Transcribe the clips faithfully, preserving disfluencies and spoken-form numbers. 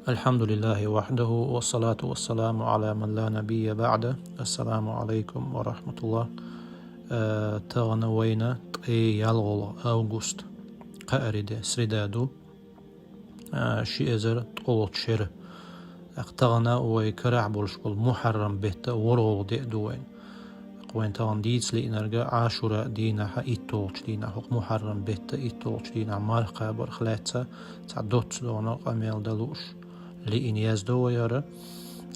الحمد لله وحده والصلاة والسلام على من لا نبي بعده. السلام عليكم ورحمة الله. Э, тагана вайна тӀе ялгӀула август, кхаари де, среда ду, э, ши эзар ткъолгӀачу шера. Ах, тагана вай карахь болуш болу Мухьаррам бетта ворхӀалгӀа де ду вайна. Вайн тахана дийца лиънарг Ӏашура дийнахьа иттолгӀачу дийнахь, хӀокху Мухьаррам бетта иттолгӀачу дийнахь марха кхабарх лаьцна цхьа доцца догӀна къамел дан лууш лиъна яздо вай хӀара.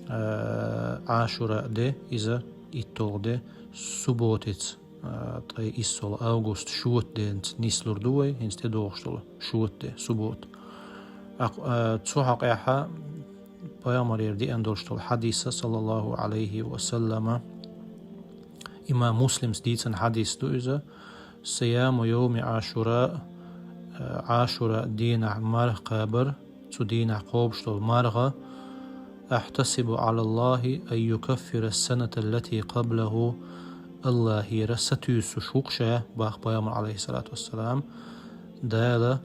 Э, Ӏашура де, иза иттолгӀа де, субботица, э, ткъе иссолгӀа август шота денца нислур ду вай, хӀинца тӀедогӀуш долу шота де, суббота. Ах, э, цу хьокъехьа Пайхамарера деана долуш долу хьадиса, саллаллаху Ӏалайхи ва саллама, имам Муслимс дийцина хьадис ду иза: «Сияму йовми Ӏашура», э, Ӏашура дийнахь марха кхабар, цу дийнахь кхобуш долу марха, «Ахьтасибу Ӏалаллахи ан юкаффира ас-саната аллати къаблаху», Аллахьера сатуьйсуш ву-кх ша, бах Пайхамар, Ӏалайхиссалату вассалам, Дала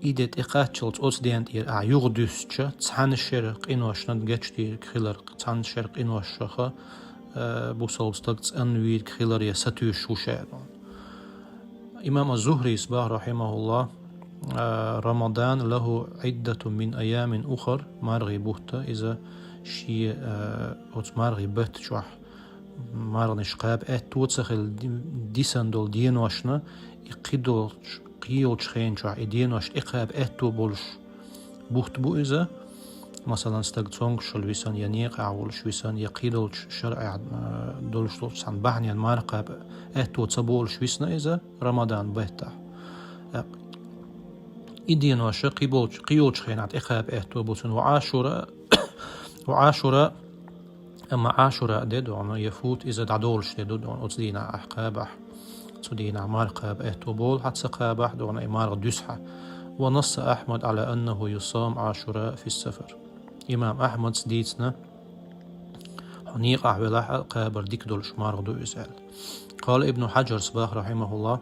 и де тӀекхаччалц оцу ден тӀера ахь юха дуьссича, цхьана шера къиношна гечдийриг хилар, цхьана шера къиношаха, э, бусалба стаг цӀанвийриг хилар я сатуьйсуш ву ша. Имам аз-Зухрис бах, рахьимахуллах, э, «Рамадан лаху Ӏиддату мин аямин ухар», мархий бутта иза шен, э, оцу мархий батта чохь марханаш кхаба аьтто ца хилла ди-, дисан долу деношна, и кхидолчу, кхийолчу хен чохь и денош тӀекхаба аьтто болуш бутт бу иза. Масалан, стаг цомгушалла висана, я некъахь волуш висана, я кхидолчу шарӀехь, а, долуш долчу цхьана бахьанен марха кхаба аьтто ца болуш висана иза Рамадан баттахь. А, и деноша кхиболчу, кхийолчу хенахь тӀекхаба аьтто бу цунна. Ва Ӏашура, ва Ӏашура, Амма Ӏашура де догӀна, я фут иза дӀадолуш де ду догӀна, оцу дийнахь ахь кхабахь. Цу дийнахь марха кхаба аьтто болу хьан ца кхабахь догӀна, и марха дуьсу хьан. Ва насса Ахьмад Ӏала аннаху юсам Ӏашура фи сафар. Имам Ахьмадс дийцина, хьо некъахь велахь а кхабар дика долуш марха ду иза аьлла. Къала Ибну Хьаджарс бах, рахьимахуллах,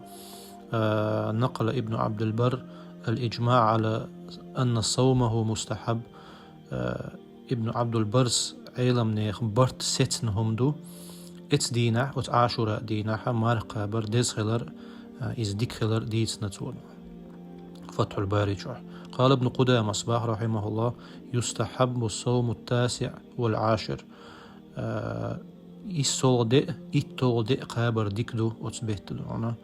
а, накъала Ибну Ӏабдулбар ал-иджмаъ Ӏала анна савмаху мустахьаб, а, Ибн Ӏабдул-Барс Ӏеламнехан барт сецна хӀума ду, эцу дийнахь, оцу Ӏашура дийнахьа марха кхабар деза хилар, а, иза дика хилар дийцина цо Фатхьул-Бари чохь. Къала Ибн Къудамас бах, рахьимахуллах: «Юстахьаббу савму ттасиъ вал Ӏашир». А, иссолгӀа де, иттолгӀа де кхабар дика ду оцу бетта догӀна.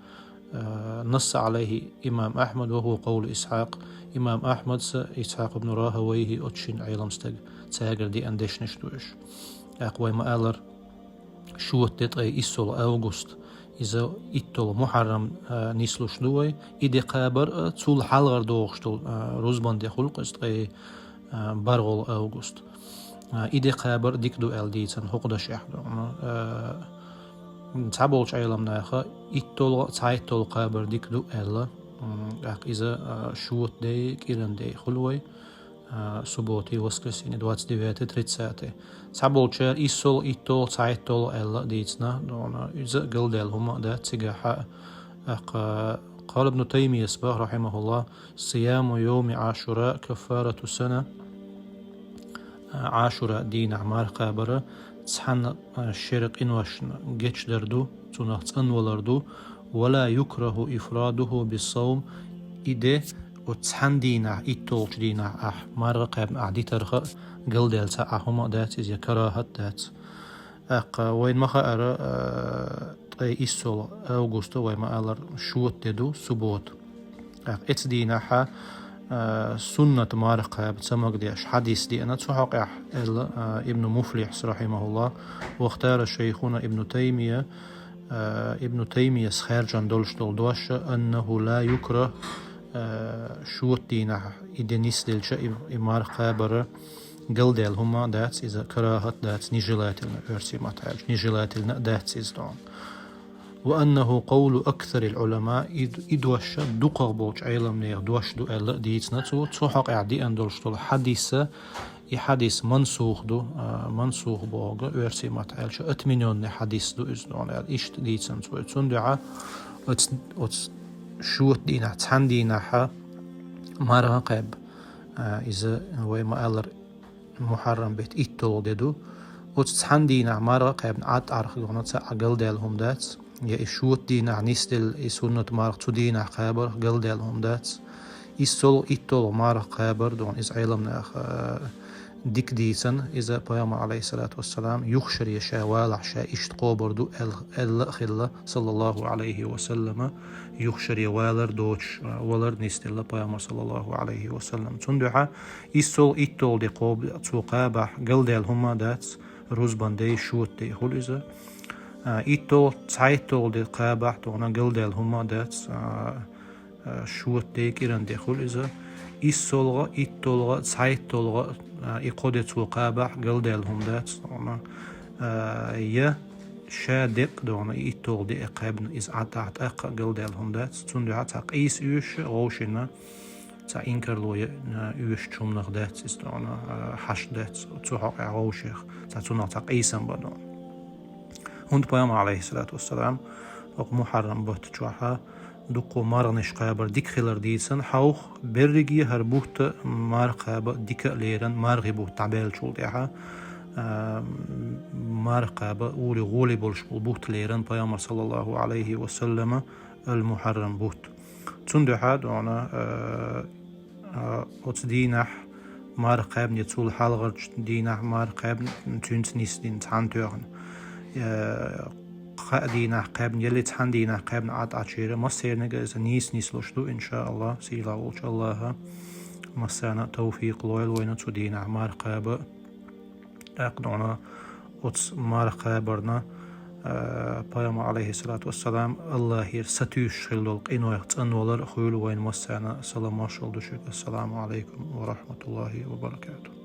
Э, насса Ӏалайхи имам Ахьмад ва хӀуа къовлу Исхьакъ. Имам Ахьмадса, Исхьакъ ибн Рахавайхи оцу шина Ӏеламстага, цаьргара деана дешнаш ду уьш. ТӀаккха вай ма-аллара, шота де ткъе иссолгӀа август, иза иттолгӀа Мухьаррам, э, нислуш ду вай. И де кхабар а, цул хьалхара догӀуш долу, э, рузбан де хуьлу-кх иза ткъе а, бархӀолгӀа август. А, и де кхабар дика ду аьлла дийцина хӀокху дашехь ду. А, цхьаболчу Ӏеламнаха иттолгӀа а, цхьайттолгӀа кхабар дика ду аьлла. М, тӀаккха иза, а, шота дей, кӀиран дей хуьлу вай. А, суббота, воскресенье, двадцать девятое, тридцатое. Цхьаболчара иссолгӀа, иттолгӀа, цхьайттолгӀа аьлла дийцина. Иза галдаьлла хӀума а дац цигахьа. ТӀаккха къала Ибну Таймияс бах, рахьимахуллах: «Сияму йовми Ӏашура каффарату сана». Ӏашура дийнахь марха кхабара цхьана, а, шера къиношна гечдар ду, цунах цӀанвалар ду. «Ва ла юкраху ифрадуху биссавм». И де оцу цхьана дийнахь, иттолгӀачу дийнахь ахь марха кхаьбна ахь дитарха а галдаьлла цхьа а хӀума а дац иза, я карахӀат дац. ТӀаккха вайна ма хаъара, а, ткъе иссолгӀа августа вай ма-аллара шота де ду, суббота. ТӀаккха эцу дийнахьа, а, суннат марха кхаба ца магадеш хьадис деана цу хьокъехь, аьлла, а, Ибну Муфлихьс, рахьимахуллах: «Вахтара шайхуна Ибну Таймия», а, Ибну Таймияс хаьржина долуш долу дош, «аннаху ла юкраху», а, шота дийнахь и де нисделча и, и марха кхабара галдаьлла хӀума дац иза, карахӀат дац, нежелательно, оьрсийн маттахь аьлча, нежелательно а дац иза догӀна. «Ва аннаху къовлу аксарил Ӏулама», и, и дош дукхах болчу Ӏеламнехан дош ду аьлла а дийцина цо, цу хьокъехь деана долуш долу хьадиса, и хьадис мансух ду, а, мансух бохург оьрсийн маттахь аьлча, отменённый хьадис ду иза догӀна аьлла, иштта дийцина цо. Цундуьхьа оцу, оцу шота дийнахь, цхьана дийнахьа марха кхаьбна А, иза вай ма-аллара мухьаррам бетта иттолгӀа де ду. Оцу цхьана дийнахь марха кхаьбна Ӏад Ӏарх гуна ца а галдаьлла хӀума дац, я и шота дийнахь нисделла и суннат марха цу дийнахь кхабарх галдаьлла хӀума дац. ИссолгӀа иттолгӀа марха кхабар дона иза Ӏеламнаха, а, дика дийцан, иза пайхамар, алейхиссалату вассалам, юхшаре ша валахь ша иштта кхобар ду аьл-, аьлла а хилла, саллаллаху алейхи ва саллама, юхшаре валар доцуш, а, валар нисделла пайхамар, саллаллаху алейхи ва саллам. Цундуьхьа иссолгӀа иттолгӀа де кхоба цо кхабахь галдаьлла хӀума дац, рузбан дай шота дай хуьлу иза. А, иттолгӀа, цхьайттолгӀа де кхабахь дона галдаьлла хӀума дац, а, а, шота де кӀиран де хуьлу иза. ИссолгӀа, иттолгӀа, цхьайттолгӀа, а, и кхо де цо кхабахь галдаьлла хӀума дац дона. А, я ша декъ дона и иттолгӀа де кхаьбна иза Ӏад ахь тӀаккха галдаьлла хӀума дац. Цундуьхьа цхьа къийса оьшуш а гӀовшина, цхьа инкарло я, а, оьшучу хӀуманах дац иза дона, а, хьашт дац цу хьокъехь гӀовшех, цхьа цунах цхьа къийсам бан дона. ХӀунда пайхамар, алейхиссалату вассалам, оха мухьаррам бутта чохьа дуккхо марханаш кхабар дика хилар дийцан, хьовха берриге хӀара бутта марха кхаба дика а леран, мархи бутт дӀабаьллачул тӀаьхьа, а, марха кхаба ури гӀоли болуш болу бутт леран пайхамар, саллаллаху алейхи ва саллама, ал-мухьаррам бутт. Цундуьхьа дона, а, а, оцу дийнахь марха кхаьбна, я цул хьалхарчу дийнахь марха кхаьбна, цуьнца нисдина цхьаьна тоьхна. Э, кхаа дийнахь кхаьбна, яле цхьана дийнахь кхаьбна Ӏад Ӏачуьра, массерниг а иза нийса нислуш ду, иншааллах, сийлахь волчу Аллаха массарна а тавфикъ лойла вайна цу дийнахь марха кхаба. ТӀаккха дона оцу марха кхабарна, а, пайхамар, алейхиссалату вассалам, Аллахера сатуьйсуш хилла долу къинойх цӀанвалар а хуьлу вайна массарна а. Салам-маршалла ду шуьга. Ассаламу алейкум ва рахматуллахи ва баракатух.